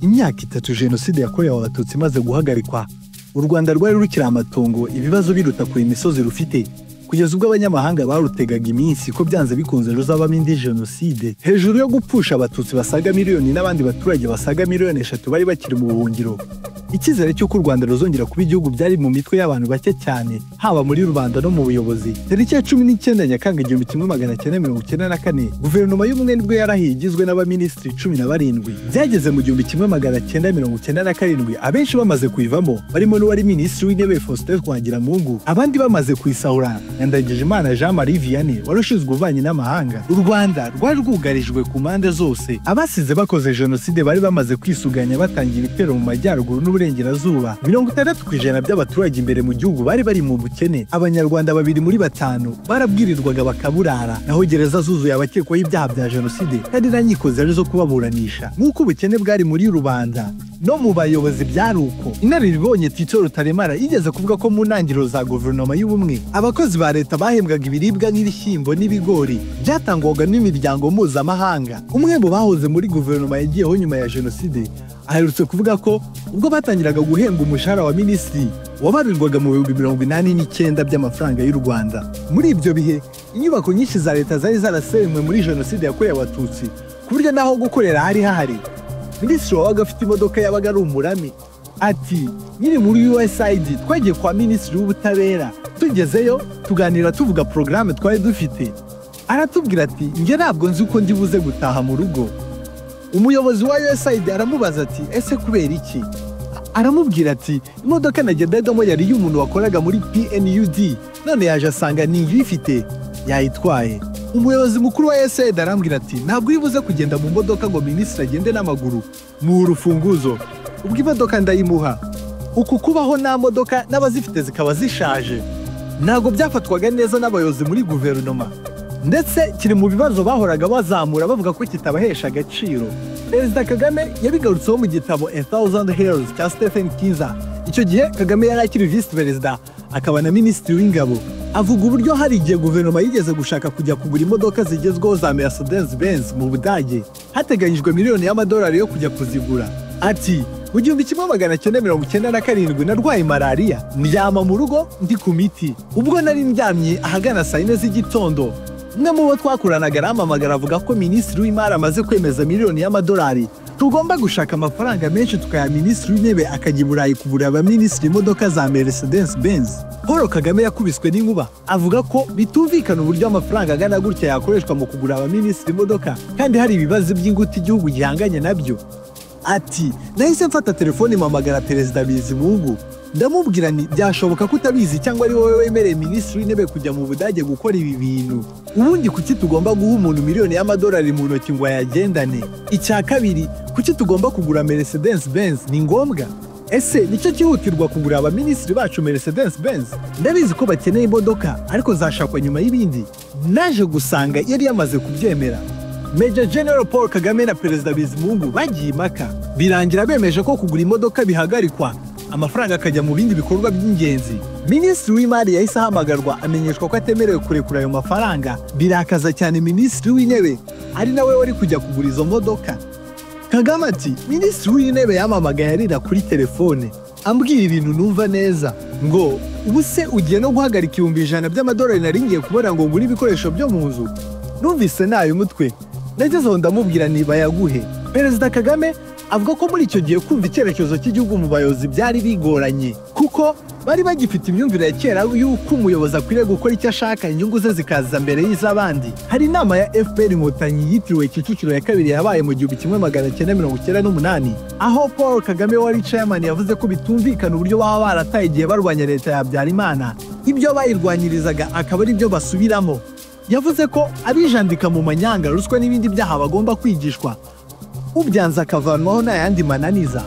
Imyaka 3 Jenoside yakorewe Abatutsi imaze guhagarikwa, u Rwanda rwari rukiri amatongo, ibibazo biruta kure imisozi rufite, kugeza ubwo abanyamahanga barutegaga iminsi ko byanze bikunze ruzabamo indi jenoside. Hejuru yo gupfusha Abatutsi basaga miliyoni n'abandi baturage basaga miliyoni 3 bari bakiri mu buhungiro, icyizere cy'uko u Rwanda ruzongera kuba igihugu byari mu mitwe y'abantu bake cyane, haba muri rubanda no mu buyobozi. Tariki ya 19 Nyakanga 1994, guverinoma y'ubumwe nibwo yarahiye igizwe n'abaminisitiri 17. Byageze mu 1997 abenshi bamaze kuyivamo, barimo n'uwari minisitiri w'intebe Faustin Twagiramungu, abandi bamaze kuyisahura na Ndagijimana Jean Marie Vianney wari ushinzwe ububanyi n'amahanga. U Rwanda rwari rwugarijwe ku mpande zose. Abasize bakoze jenoside bari bamaze kwisuganya, batangiye ibitero mu majyaruguru n'uburengerazuba. 60% by'abaturage imbere mu gihugu bari bari mu bukene. Abanyarwanda 2 muri 5 barabwirirwaga bakaburara, naho gereza zuzuye abakekwaho ibyaha bya jenoside kandi nta nkiko zari zo kubaburanisha. Nk'uko ubukene bwari muri rubanda no mu bayobozi byari uko. Inararibonye Tito Rutaremara yigeze kuvuga ko mu ntangiriro za guverinoma y'ubumwe abakozi ba leta bahembwaga ibiribwa nk'ibishyimbo n'ibigori byatangwaga n'imiryango mpuzamahanga. Umwe mu bahoze muri guverinoma yagiyeho nyuma ya jenoside aherutse kuvuga ko ubwo batangiraga guhembwa umushahara wa minisitiri wabarirwaga mu 89,000 by'amafaranga y'u Rwanda. Muri ibyo bihe inyubako nyinshi za leta zari zarasenywe muri jenoside yakorewe Abatutsi, ku buryo naho gukorera hari hahari. Minisitiri wabaga afite imodoka yabaga ari umurami. Ati nyiri muri USAID twagiye kwa minisitiri w'ubutabera, tugezeyo tuganira tuvuga porogaramu twari dufite, aratubwira ati njye ntabwo nzi uko ndibuze gutaha mu rugo. Umuyobozi wa USAID aramubaza ati ese kubera iki? Aramubwira ati imodoka nagendagamo yari y'umuntu wakoraga muri PNUD, none yaje asanga niyifite yayitwaye. Umuyobozi mukuru wa USAID arambwira ati ntabwo uri buze kugenda mu modoka ngo minisitiri agende n'amaguru, mu rufunguzo. Ubwo imodoka ndayimuha. Uku kubaho nta modoka n'abazifite zikaba zishaje, ntabwo byafatwaga neza n'abayobozi muri guverinoma, ndetse kiri mu bibazo bahoraga bazamura bavuga ko kitabahesha agaciro. Perezida Kagame yabigarutseho mu gitabo A Thousand Hills cya Stephen Kinzer. Icyo gihe Kagame yari akiri visi perezida akaba na minisitiri w'ingabo. Avuga uburyo hari igihe guverinoma yigeze gushaka kujya kugura imodoka zigezweho za Mercedes Benz mu Budage, hateganyijwe miliyoni y'amadolari yo kujya kuzigura. Ati mu 1997 narwaye malariya, ndyama mu rugo ndi ku miti. Ubwo nari ndyamye ahagana saa 4 z'igitondo, umwe mu bo twakoranaga arampamagara avuga ko minisitiri w'imari amaze kwemeza miliyoni y'amadolari, tugomba gushaka amafaranga menshi tukaya minisitiri w'intebe akajya i Burayi kugura abaminisitiri imodoka za Mercedes Benz. Paul Kagame yakubiswe n'inkuba, avuga ko bitumvikana uburyo amafaranga angana gutya yakoreshwa mu kugura abaminisitiri imodoka kandi hari ibibazo by'ingutu igihugu gihanganye nabyo. Ati nahise mfata telefone mpamagara Perezida Bizimungu, ndamubwira nti byashoboka ko utabizi cyangwa ari wowe wemereye minisitiri w'intebe kujya mu Budage gukora ibi bintu. Ubundi kuki tugomba guha umuntu miliyoni y'amadolari mu ntoki ngo ayagendane? Icya kabiri, kuki tugomba kugura Mercedes Benz? Ni ngombwa? Ese nicyo cyihutirwa kugura abaminisitiri bacu Mercedes Benz? Ndabizi ko bakeneye imodoka, ariko zashakwa nyuma y'ibindi. Naje gusanga yari yamaze kubyemera. Major General Paul Kagame na Perezida Bizimungu bagiye impaka, birangira bemeje ko kugura imodoka bihagarikwa, amafaranga akajya mu bindi bikorwa by'ingenzi. Minisitiri w'imari yahise ahamagarwa amenyeshwa ko atemerewe kurekura ayo mafaranga, birakaza cyane minisitiri w'intebe ari nawe wari kujya kugura izo modoka. Kagame ati minisitiri w'intebe yampamagaye arira kuri telefone ambwira ibintu numva neza, ngo ubu se ugiye no guhagarika 100,000 by'amadolari nari ngiye kubona ngo ngure ibikoresho byo mu nzu? Numvise nayo umutwe, nageze aho ndamubwira nti bayaguhe. Perezida Kagame avuga ko muri icyo gihe kumva icyerekezo cy'igihugu mu bayobozi byari bigoranye, kuko bari bagifite imyumvire ya kera y'uko umuyobozi akwiriye gukora icyo ashaka, inyungu ze zikaza mbere y'iz'abandi. Hari inama ya FPR Inkotanyi yitiriwe Kicukiro ya kabiri yabaye mu 1998, aho Paul Kagame wari chairman yavuze ko bitumvikana uburyo baba barataye igihe barwanya leta ya Habyarimana, ibyo bayirwanyirizaga akaba ari byo basubiramo. Yavuze ko abijandika mu manyanga, ruswa n'ibindi byaha bagomba kwigishwa, ubyanze akavanwaho n'ayandi mananiza.